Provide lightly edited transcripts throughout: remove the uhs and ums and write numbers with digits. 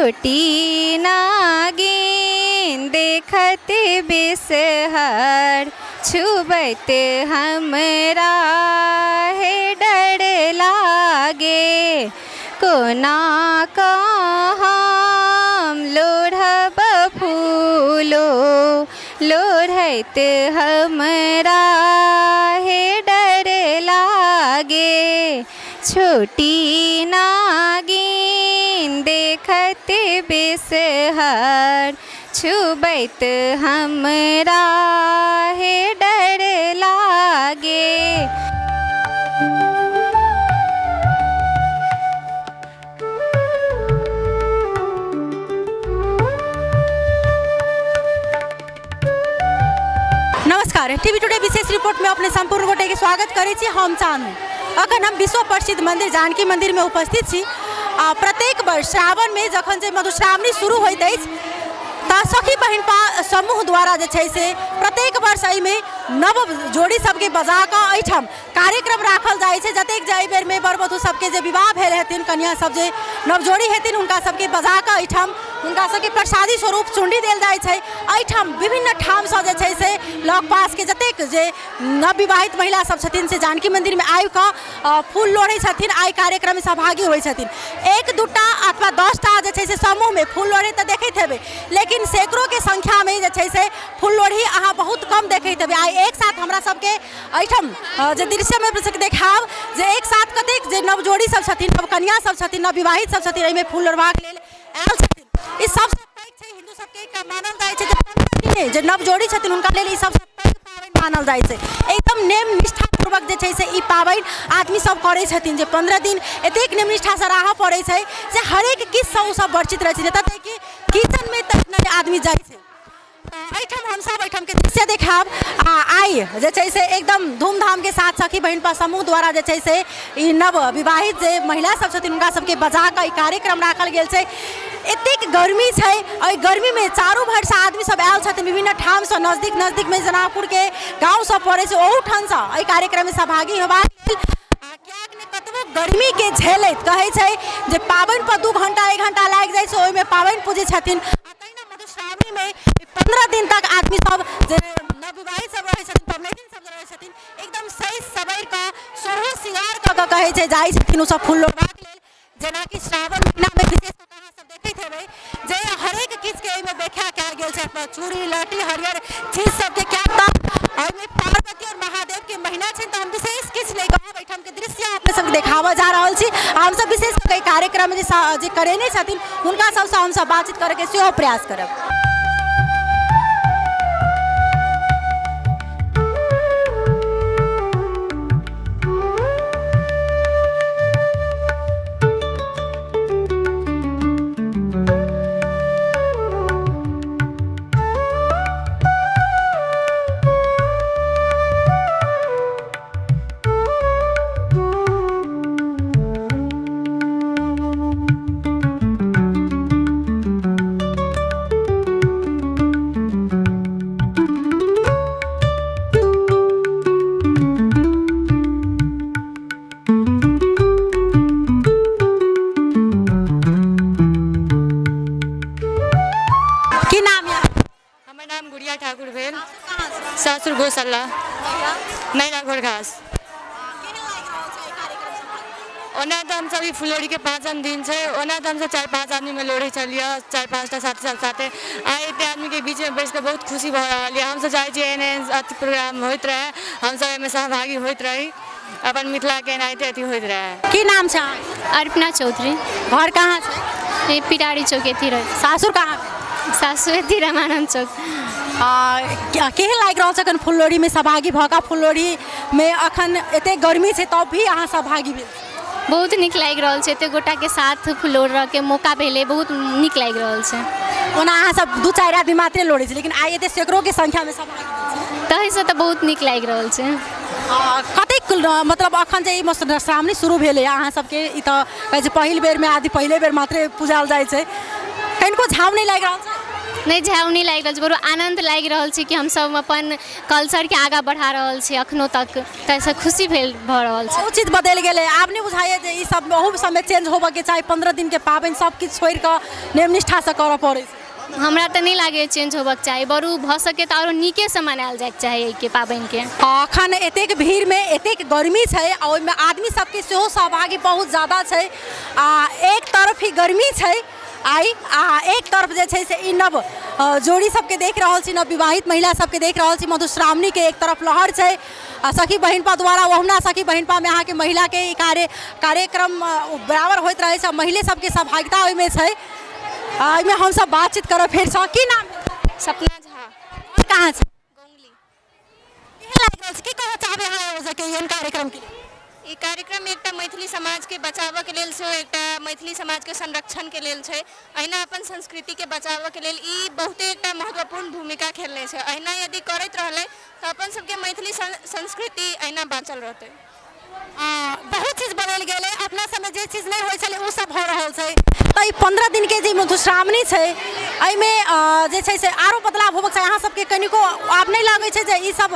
छोटी नागिन देखत बिसहर छुबैत हमरा हे डर लागे कोना कऽ हम लोढ़ब फूलो लोढ़ैत हमरा हे डर लागे छोटी नागिन देखत बिसहर छुबैत हमरा हे डर लागे। नमस्कार, टीवी टुडे विशेष रिपोर्ट में अपने संपूर्ण गोटे के स्वागत करै छी। हम चांदनी। अखन हम विश्व प्रसिद्ध मंदिर जानकी मंदिर में उपस्थित छी। आ प्रत्येक वर्ष श्रावण में जखन जे मधुश्रावणी शुरू होइत अछि तऽ सखी बहिनपा समूह द्वारा जे छै से प्रत्येक वर्ष एहिमे नव जोड़ी सबके बजा कऽ एहिठाम कार्यक्रम राखल जाइ छै। जतेक जे एहि बेरमे वर वधू सबके जे विवाह भेल हेथिन, कन्या सब जे नव जोड़ी हेथिन, हुनका सबके बजा कऽ एहिठाम हुनका सबके प्रसादी स्वरूप चुनरी देल जाइ छै। एहिठाम विभिन्न ठामसँ जे छै से लग पासके जतेक जे नवविवाहित महिला सब छथिन से जानकी मन्दिरमे आबि कऽ फूल लोढ़ै छथिन, एहि कार्यक्रममे सहभागी होइ छथिन। एक दूटा अथवा 10टा जे छै से समूहमे फूल लोढ़ै तऽ देखैत हेबै, लेकिन सैकड़ोके संख्यामे जे छै से फूल लोढ़ी अहाँ बहुत कम देखैत हेबै। आइ एक साथ हमरा सबके एहिठाम जे दृश्यमे देखायब जे एक साथ कतेक जे नव जोड़ी सब छथिन, नव कन्या सब छथिन, नवविवाहित सब छथिन, एहिमे फूल लोढ़बाक लेल आयल छथिन। ई सबसँ पैघ छै हिन्दू सबके एकटा मानल जाइ छै जे 15 दिने जे नव जोड़ी छथिन हुनका लेल ई सबसँ पैघ पाबनि मानल जाइ छै। एकदम नेम निष्ठापूर्वक जे छै से ई पाबनि आदमी सब करै छथिन जे 15 दिन एतेक नेम निष्ठासँ रहऽ पड़ै छै जे हरेक किछुसँ ओ सब वर्जित रहै छथिन, एतऽ तक कि किचनमे तक नहि आदमी जाइ छै। एहिठाम हमसब एहिठामके दृश्य देखायब। आ आइ जे छै से एकदम धूमधामके साथ सखी बहिनपा समूह द्वारा जे छै से ई नव विवाहित जे महिला सब छथिन हुनका सबके बजा कऽ ई कार्यक्रम राखल गेल छै। एतेक गर्मी छै, एहि गर्मीमे चारू भरिसँ आदमी सब आयल छथिन, विभिन्न ठामसँ नजदीक नजदीकमे जनकपुरके गाँव सब पड़ै छै ओहूठामसँ एहि कार्यक्रममे सहभागी होयबाक लेल। किएक नहि कतबो गर्मीके झेलैत कहै छै जे पाबनि पर 2 घंटा 1 घंटा लागि जाइ छै, ओहिमे पाबनि पूजै छथिन। आ तहिना मधुश्रावणीमे 15 दिन तक आदमी सब जे नवविवाहित सब रहै छथिन, पबनैतिन सब जे रहै छथिन, एकदम सजि सवरि कऽ सोरहो श्रृंगार कऽ कऽ कहै छै जाइ छथिन ओसब फूल लोढ़बाक लेल। जेनाकि श्रावण महीनामे विशेष कऽ अहाँ सब देखैत हेबै जे हरेक किछुके एहिमे व्याख्या कयल गेल छै, चूड़ी लहठी हरियर चीज सबके। किएक तऽ एहिमे पार्वती आओर महादेवके महीना छै, तऽ हम विशेष किछु नहि कहब। एहिठामके दृश्य अपने सबके देखाबऽ जा रहल छी। आ हमसब विशेष कऽ एहि कार्यक्रम जे करेने छथिन हुनका सबसँ हमसब बातचीत करैके सेहो प्रयास करब। की नाम यऽ? हमर नाम गुड़िया ठाकुर भेल, सासुर गौशाला, नैरा घोरघास। ओना तऽ हमसब ई फुलौरीके पाँचम दिन छै। ओना तऽ हमसब 4-5 आदमीमे लोढ़ै छलियै, 4-5टा साथी सब साथे। आइ एते आदमीके बीचमे बैसिकऽ बहुत खुशी भऽ रहल यऽ। हमसब चाहै छियै एहन एहन अथी प्रोग्राम होइत रहै, हमसब एहिमे सहभागी होइत रही, अपन मिथिलाके एनाहिते अथी होइत रहै। की नाम छै अहाँके? अर्पणा चौधरी। घर कहाँ छै? ए पिरारी चौक एथी रहै। सासुर कहाँ? सासुर एथी रामानन्द चौक। आ केहन लागि रहल छै अखन फुललोढ़ीमे सहभागी भऽ कऽ? फुललोढ़ीमे अखन एते गर्मी छै तब भी अहाँ सहभागी भेल। बहुत नीक लागि रहल छै, एते गोटाके साथ फुललोढ़ऽके मौका भेलै, बहुत नीक लागि रहल छै। ओना अहाँ सब 2-4 आदमी मात्रे लोढ़ै छी, लेकिन आइ एते सैकड़ोके संख्यामे सहभागी भेल छी, ताहिसँ तऽ बहुत नीक लागि रहल छै। कतेक मतलब अखन जे ई मधुश्रावणी शुरू भेलै अहाँ सबके, ई तऽ कहै छै पहिल बेरमे आदमी पहिले बेर मात्रे पूजाल जाइ छै, कनिको झाव नहि लागि रहल छै? नहि, झेउनी लागि रहल छै, बड़ आनन्द लागि रहल छै कि हमसब अपन कल्चरके आगाँ बढ़ा रहल छी अखनो तक, ताहिसँ खुशी भेल भऽ रहल छै। बहुत चीज बदलि गेलै, आब नहि बुझाइए जे ई सब ओहू सबमे चेंज होबऽके चाही। 15 दिनके पाबनि सब किछु छोड़ि कऽ नियम निष्ठासँ करऽ पड़ै छै। हमरा तऽ नहि लागैए चेंज होबऽके चाही, बरू भऽ सकै तऽ आरो नीकेसँ मनायल जाइके चाही एहिके पाबनिके। अखन एतेक भीड़मे एतेक गर्मी छै आ ओहिमे आदमी सबके सेहो सहभागी बहुत ज्यादा छै आ एक तरफ ही गर्मी छै आइ आ एक तरफ जे छै से ई नव जोड़ी सबके देख रहल छी, नव विवाहित महिला सबके देख रहल छी। मधुश्रावणीके एक तरफ लहर छै आ सखी बहिनपा द्वारा ओहुना सखी बहिनपामे अहाँके महिलाके ई कार्यक्रम बराबर होइत रहै छै आ महिले सबके सहभागिता ओहिमे छै। एहिमे हमसब बातचीत करब फेरसँ। की नाम? सपना झा। घर कहाँ छै? केहन लागि रहल छै, की कहऽ चाहबै अहाँ एहि एहन कार्यक्रमके लेल? ई कार्यक्रम एकटा मैथिली समाजके बचाबऽके लेल सेहो, एकटा मैथिली समाजके संरक्षणके लेल छै। अहिना अपन संस्कृतिके बचाबऽके लेल ई बहुते एकटा महत्वपूर्ण भूमिका खेलने छै। अहिना यदि करैत रहलै तऽ अपन सबके मैथिली संस्कृति अहिना बाँचल रहतै। बहुत चीज बदलि गेलै, अपना सबमे जे चीज नहि होइ छलै ओ सब भऽ रहल छै। तऽ ई 15 दिनके जे मधुश्रावणी छै एहिमे जे छै से आरो बदलाव होबऽके चाही। अहाँ सबके कनिको आब नहि लगै छै जे ई सब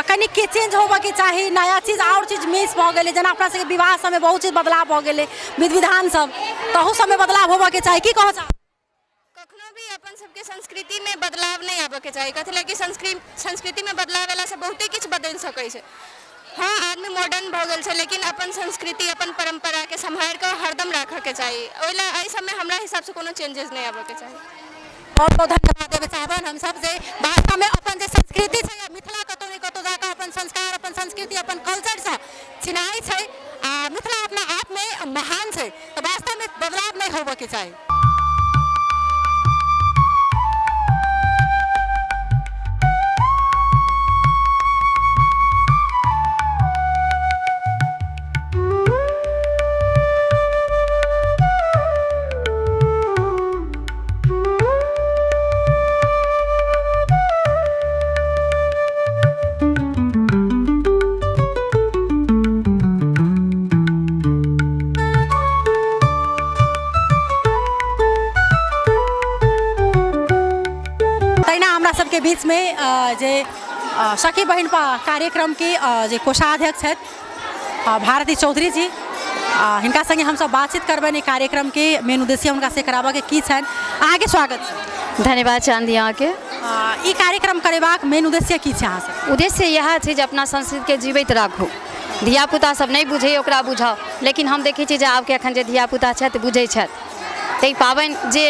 कनिक चेंज होबऽके चाही, नया चीज आओर चीज मिस भऽ गेलै? जेना अपना सबके विवाह सबमे बहुत चीज बदलाव भऽ गेलै, विधि विधान सब, तहू सबमे बदलाव होबऽके चाही, की कहऽ चाहबै? कखनो भी अपन सबके संस्कृतिमे बदलाव नहि आबऽके चाही, कथी लए कि संस्कृतिमे बदलाव अयलासँ बहुते किछु बदलि सकै छै। हँ, आदमी मॉडर्न भऽ गेल छै, लेकिन अपन संस्कृति अपन परम्पराके सम्हारि कऽ हरदम राखऽके चाही। ओहि लए एहि सबमे हमरा हिसाबसँ कोनो चेंजेस नहि आबऽके चाही। बहुत बहुत धन्यवाद देबय चाहबनि हमसब जे वास्तवमे अपन जे संस्कृति छै आ मिथिला कतहु ने कतहु जाकऽ अपन संस्कार, अपन संस्कृति, अपन कल्चरसँ चिन्हाइ छै आ मिथिला अपना आपमे महान छै, तऽ वास्तवमे बदलाव नहि होबऽके चाही। तहिना हमरा सबके बीचमे जे सखी बहिनपा कार्यक्रमके जे कोषाध्यक्ष छथि भारती चौधरी जी, हिनका सङ्गे हमसब बातचीत करबनि। ई कार्यक्रमके मेन उद्देश्य हुनका से कराबऽके की छनि। अहाँके स्वागत छै। धन्यवाद चाँदी अहाँके। ई कार्यक्रम करेबाक मेन उद्देश्य की छै अहाँ सबके? उद्देश्य इएह छै जे अपना संस्कृतिके जीवैत राखू। धियापुता सब नहि बुझैए, ओकरा बुझाउ, लेकिन हम देखै छी जे आबके एखन जे धियापुता छथि बुझै छथि। तऽ ई पाबनि जे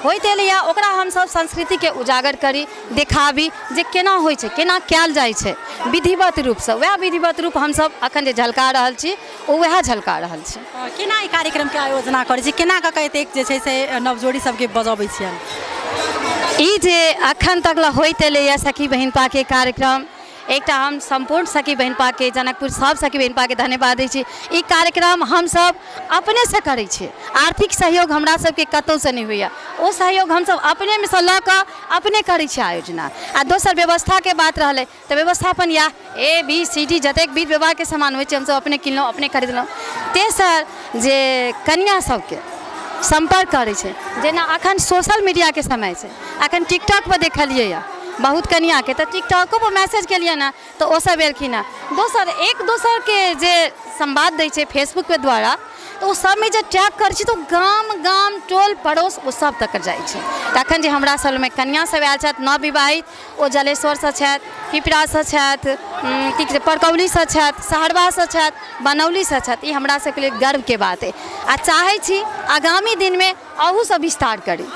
होइत एलैए ओकरा हमसब संस्कृतिके उजागर करी, देखाबी जे केना होइ छै, केना कयल जाइ छै विधिवत रूपसँ। वएह विधिवत रूप हमसब एखन जे झलका रहल छी ओ वएह झलका रहल छी। केना ई कार्यक्रमके आयोजना करै छी, केना कऽ कऽ एतेक जे छै से नवजोड़ी सबके बजबै छियनि? ई जे एखन तक लए होइत एलैए सखी बहिनपाके कार्यक्रम, एकटा हम सम्पूर्ण सखी बहिनपाके, जनकपुर सब सखी बहिनपाके धन्यवाद दै छी। ई कार्यक्रम हमसब अपनेसँ करै छी, आर्थिक सहयोग हमरा सबके कतहुसँ नहि होइए, ओ सहयोग हमसब अपनेमे सँ लऽ कऽ अपने करै छी आयोजना। आ दोसर व्यवस्थाके बात रहलै तऽ व्यवस्थापन इएह ए बी सी डी जतेक विध व्यवहारके सामान होइ छै हमसब अपने किनलहुँ, अपने खरीदलहुँ। तेसर जे कनिआँ सबके सम्पर्क करै छै, जेना एखन सोशल मीडियाके समय छै, एखन टिकटॉकपर देखलियै बहुत कनिआँके, तऽ टिकटॉकोपर मैसेज केलियनि हँ तऽ ओसब एलखिन हँ। दोसर एक दोसरके जे संवाद दै छै फेसबुकके द्वारा, तऽ ओ सबमे जे टैग करै छै तऽ ओ गाम गाम टोल पड़ोस ओ सब तक जाइ छै। तखन जे हमरा सबमे कनिआँ सब आयल छथि नवविवाहित, ओ जलेश्वरसँ छथि, पिपरासँ छथि, की कहै छै परकौलीसँ छथि, सहरबासँ छथि, बनौलीसँ छथि, ई हमरा सबके लेल गर्वके बात अइ आ चाहै छी आगामी दिनमे अहूसँ विस्तार करी।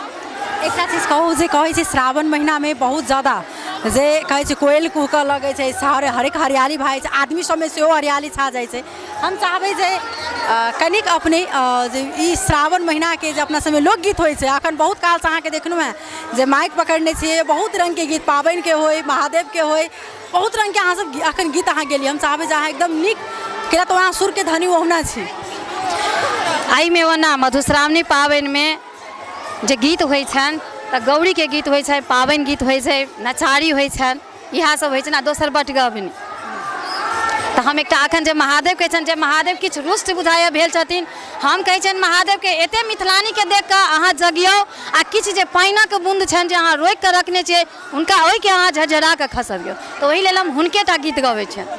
एकटा चीज कहू जे कहै छै श्रावण महिनामे बहुत ज्यादा जे कहै छै कोयल कुहकऽ लगै छै, शहर हरेक हरियाली भऽ जाइ छै, आदमी सबमे सेहो हरियाली छा जाइ छै। हम चाहबै जे कनिक अपने जे ई श्रावण महिनाके जे अपना सबमे लोकगीत होइ छै, अखन बहुत कालसँ अहाँके देखलहुँ हेँ जे माइक पकड़ने छियै, बहुत रङ्गके गीत पाबनिके होइ, महादेवके होइ, बहुत रङ्गके अहाँ सब अखन गीत अहाँ गेलियै। हम चाहबै जे अहाँ एकदम नीक, किया तऽ अहाँ सुरके धनी ओहुना छी। एहिमे ओना मधुश्रावणी पाबनिमे जे गीत होइ छनि तऽ गौरीके गीत होइ छै, पाबनि गीत होइ छै, नचारी होइ छनि, इएह सब होइ छनि। आ दोसर बटगबनी, तऽ हम एकटा एखन जे महादेव कहै छनि जे महादेव किछु रुष्ट बुझाइए भेल छथिन, हम कहै छियनि महादेवके एते मिथिलानीके देख कऽ अहाँ जगियौ आ किछु जे पानिक बून्द छनि जे अहाँ रोकि कऽ रखने छियै हुनका ओहिके अहाँ झरझरा कऽ खसबियौ। तऽ ओहि लेल हम हुनके टा गीत गबै छियनि।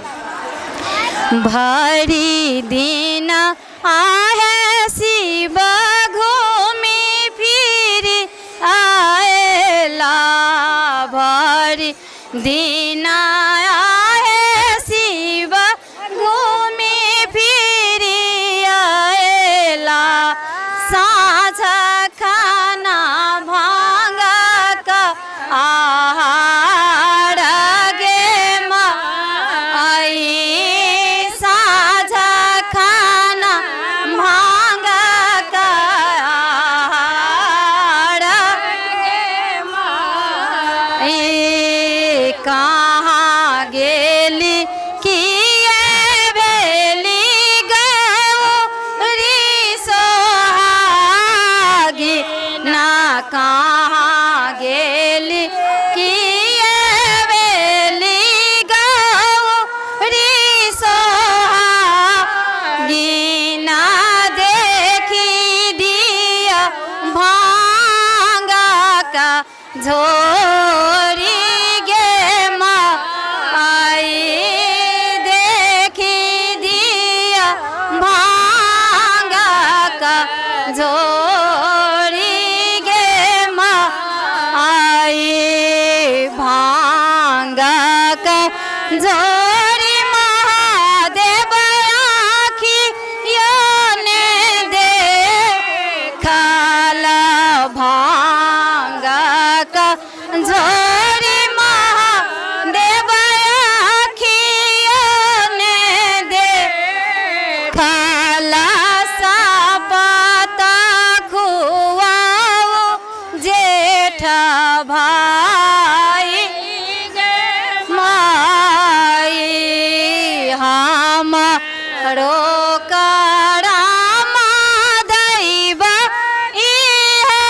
भरि दिन आहे शिव घूमि फिरि आएला, भरि दिन आहे शिव घूमि फिरि आएला, साँझ खाना भाँग आहार गे माई, साँझ खाना भाँग आहार गे माई, कहाँ गेली किए भेली गौरी सोहागी ना, कहाँ गेली किए भेली गौरी सोहागी ना, देखी दिया भांग का झोरी गे माई, देखी दिया भांग का झोरी गे माई, भांग का झोरी महादेव आखी ने देखल, भांग का झोरी महादेव आखियो ने देखल, सपत खुआओ जेठ भाई गे माई, हमरो करामा दैव इहे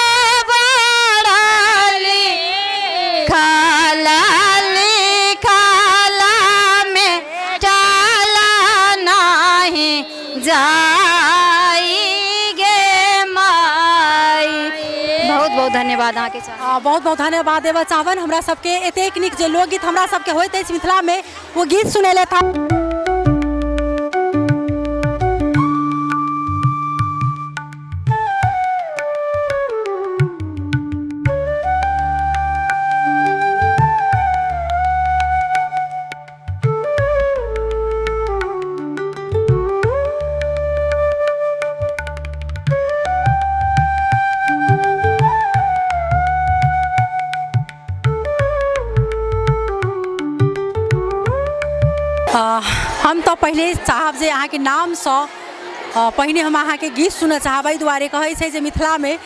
बड़ली खाला, लिखाला में टाला नाही जाई गे माई। बहुत बहुत धन्यवाद अहाँके। बहुत बहुत धन्यवाद देबऽ चाहबनि हमरा सबके एतेक नीक जे लोकगीत हमरा सबके होइत अछि मिथिलामे ओ गीत सुनेलथि हँ। हम तऽ पहिले चाहब जे अहाँके नामसँ पहिने हम अहाँके गीत सुनऽ चाहब। एहि दुआरे कहै छै जे मिथिलामे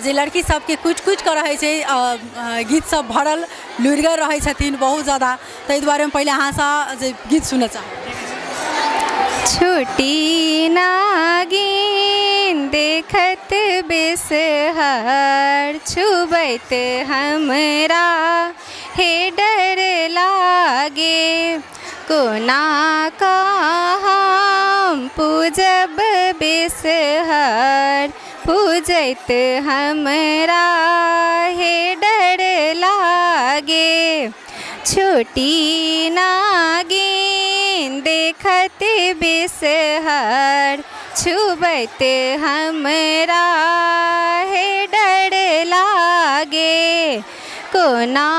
जे लड़की सबके कुटि कुटि कऽ रहै छै गीत सब भरल लुरिगर रहै छथिन बहुत ज्यादा, ताहि दुआरे हम पहिले अहाँसँ जे गीत सुनऽ चाहब। छोटी नागिन देखत बिसहर छुबैत हमरा हे डर लागे, कोना कऽ हम पूजब बिसहर पूजैत हमरा हे डर लागे, छोटी नागिन देखत बिसहर छुबैत हमरा हे डर लागे, कोना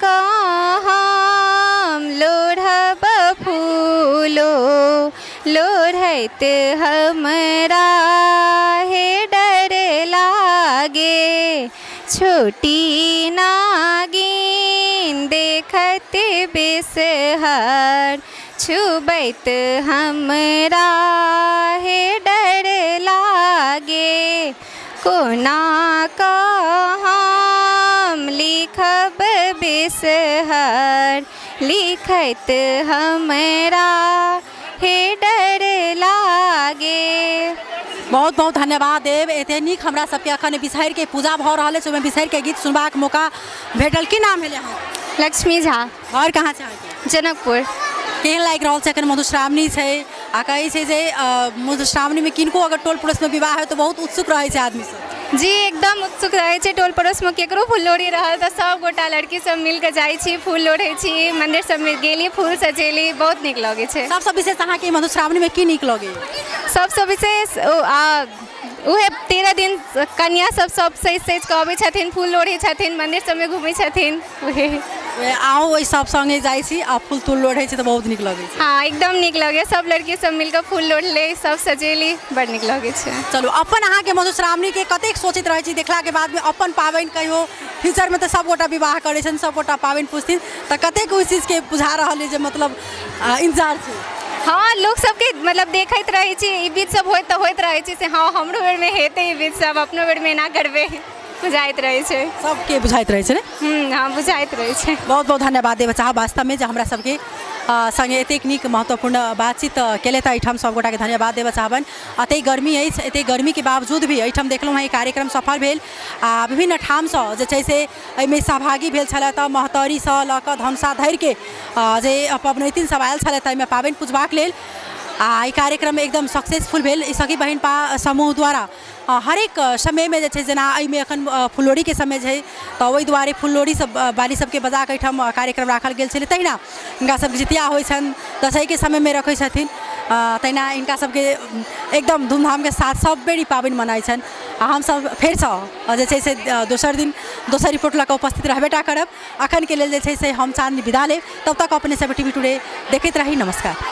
कऽ हम लोढ़ब फूलो लोढ़ैत हमरा हे डर लागे, छोटी नागिन देखत बिसहर छुबैत हमरा हे डर लागे, कोना कऽ हम लिखब बिसहर लिखैत हमरा हे डर लागे। बहुत बहुत धन्यवाद देव। एते नीक हमरा सबके अखन बिसहरिके पूजा भऽ रहल अछि, ओहिमे बिसहरिके गीत सुनबाक मौका भेटल। की नाम भेलै अहाँके? लक्ष्मी झा। घर कहाँ छै अहाँके? जनकपुर। केहन लागि रहल छै? एखन मधुश्रावणी छै आ कहै छै जे मधुश्रावणीमे किनको अगर टोल पड़ोसमे विवाह होइ तऽ बहुत उत्सुक रहै छै आदमी सब। जी, एकदम उत्सुक रहै छै। टोल पड़ोसमे केकरो फूल लोढ़ी रहल तऽ सब गोटा लड़की सब मिलके जाइ छी, फूल लोढ़ै छी, मंदिर सबमे गेली, फूल सजेली, बहुत नीक लगै छै। सबसँ विशेष अहाँके मधुश्रावणीमे की नीक लगैए? सबसँ विशेष उहे 13 दिन कनिया सब सब सजि सजि कऽ अबै छथिन, फूल लोढ़ै छथिन, मंदिर सबमे घूमै छथिन, उहे। अहूँ ओहि सब सङ्गे जाइ छी आ फूल तूल लोढ़ै छी तऽ बहुत नीक लगै छै? हँ, एकदम नीक लगैए। सब लड़की सब मिलकऽ फूल लोढ़ले, सब सजेली, बड़ नीक लगै छै। चलू, अपन अहाँके मधुश्रावणीके कतेक सोचैत रहै छी देखलाके बादमे अपन पाबनि कहियो फ्यूचरमे तऽ सबगोटा विवाह करै छथिन, सबगोटा पाबनि पुजथिन, तऽ कतेक ओहि चीजके बुझा रहल अइ जे मतलब इन्तजार छै? हँ, लोक सबके मतलब देखैत रहै छी, ई विध सब होइत तऽ होइत रहै छै से हँ, हमरो बेरमे हेतै ई विध सब, अपनो बेरमे एना करबै, बुझाइत रहै छै। सबके बुझाइत रहै छै ने? हँ, बुझाइत रहै छै। बहुत बहुत धन्यवाद देबऽ चाहब वास्तवमे जे हमरा सबके सङ्गे एतेक नीक महत्वपूर्ण बातचीत केलथि। एहिठाम सबगोटाके धन्यवाद देबऽ चाहबनि। एतेक गर्मी अछि, एतेक गर्मीके बावजूद भी एहिठाम देखलहुँ हँ ई कार्यक्रम सफल भेल आ विभिन्न ठामसँ जे छै से एहिमे सहभागी भेल छलथि। महतरीसँ लऽ कऽ धनुषा धरिके जे पबनैतिन सब आयल छलथि एहिमे पाबनि पुजबाक लेल आ ई कार्यक्रम एकदम सक्सेसफुल भेल। ई सखी बहिनपा समूह द्वारा हरेक समयमे जे छै, जेना एहिमे एखन फुललोढ़ीके समय छै तऽ ओहि दुआरे फुललोढ़ी सब बाली सबके बजाकऽ एहिठाम कार्यक्रम राखल गेल छलै। तहिना हिनका सबके जितिया होइ छनि, दसैँके समयमे रखै छथिन, तहिना हिनका सबके एकदम धूमधामके साथ सब बेर ई पाबनि मनाइ छनि। आ हमसब फेरसँ जे छै से दोसर दिन दोसर रिपोर्ट लऽ कऽ उपस्थित रहबे टा करब। अखनके लेल जे छै से हम चाँदनी विदा लेब। तब तक अपने सब टीवी टुडे देखैत रही। नमस्कार।